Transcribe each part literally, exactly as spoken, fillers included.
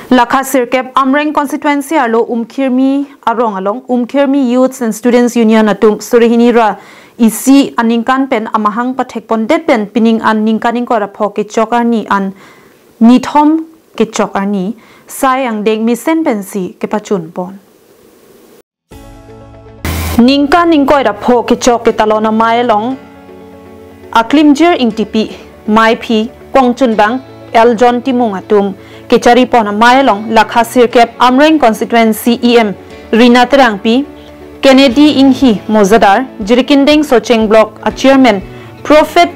Lakha sirkep Amreng constituency arlo Umkhirmi arong along Umkhirmi Youths and Students Union atum suri hini ra isi aningkan pen amahang pathekpondet pen pining an ningkan ingkoi ra pho kechok arni an nithom kechok arni sai angdeng mesen pensi kepachunpon. Ningkan ingkoi ra pho kechok ketalon amei along Aklimjir Ingtipi, Meiphi, Kongchunbang, L John Timung atum kecharipon amei along Lakha sirkep Amreng constituency E M Rina Terangpi, Kennedy Inghi Mojadar, Jirikindeng Socheng Block a Chairman Prophet,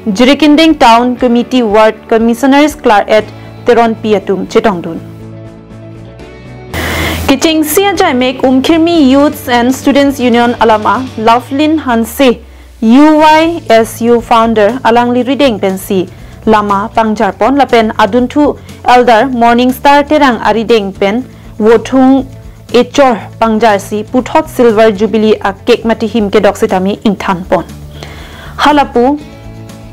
Jirikindeng Town Committee Ward Commissioners Claret Teronpi atum chetongdun. Kechengsi ajaimek Umkhirmi Youths and Students Union alama Lovelyn Hanse, U Y S U founder, alangli rideng pensi lama pangjarpon lapen adunthu Elder Morning Star Terang arideng pen vothung echor pangjarsi puthot Silver Jubilee a cake mate him kedok sitame ingthanpon. Halapu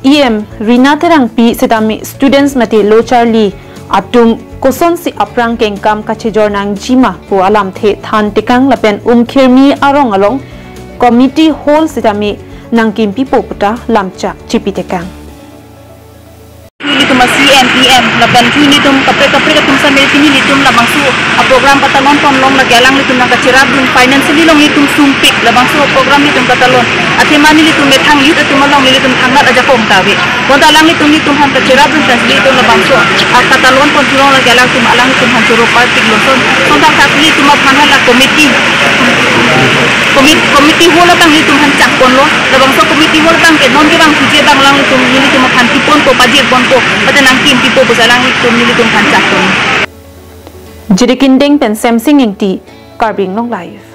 E M Rina Terangpi sitame students mate lo charli atum kosonsi aphrang kengkam kachejor nangjima pu alamthe thantekang lapen Umkhirmi arong along committee hall sitame nangkimpipo puta lamchak chipitekang. Nelitum a C M, E M, lapen thu nelitum kaprek kaprek atum samel pini nelitum labangso a program katalonpon along lake alanglitum nangkacherapdun, financially along nelitum sumpik labangso program nelitum katalon. Athema nelitum methang youth atum along nelitum thangnat ajakong ta ave. Bonta alanglitum nelitum aphan kacherapdun ta nelitum labangso a katalonpon thu along lake alanglitum alanglitum aphan choro parpiklo. Son, sonthak thak nelitum aphan hala committee, commit-, committee hall abang nelitum aphan chakponlo. Labangso committee hall abang ke non kevang thuje abang alanglitum nelitum aphan piponpo, pajirponpo, mate nangkimpipo pusi alanglitum nelitum aphan chakpon. Jirikindeng pen Semsing Ingti, Karbi Anglong Live.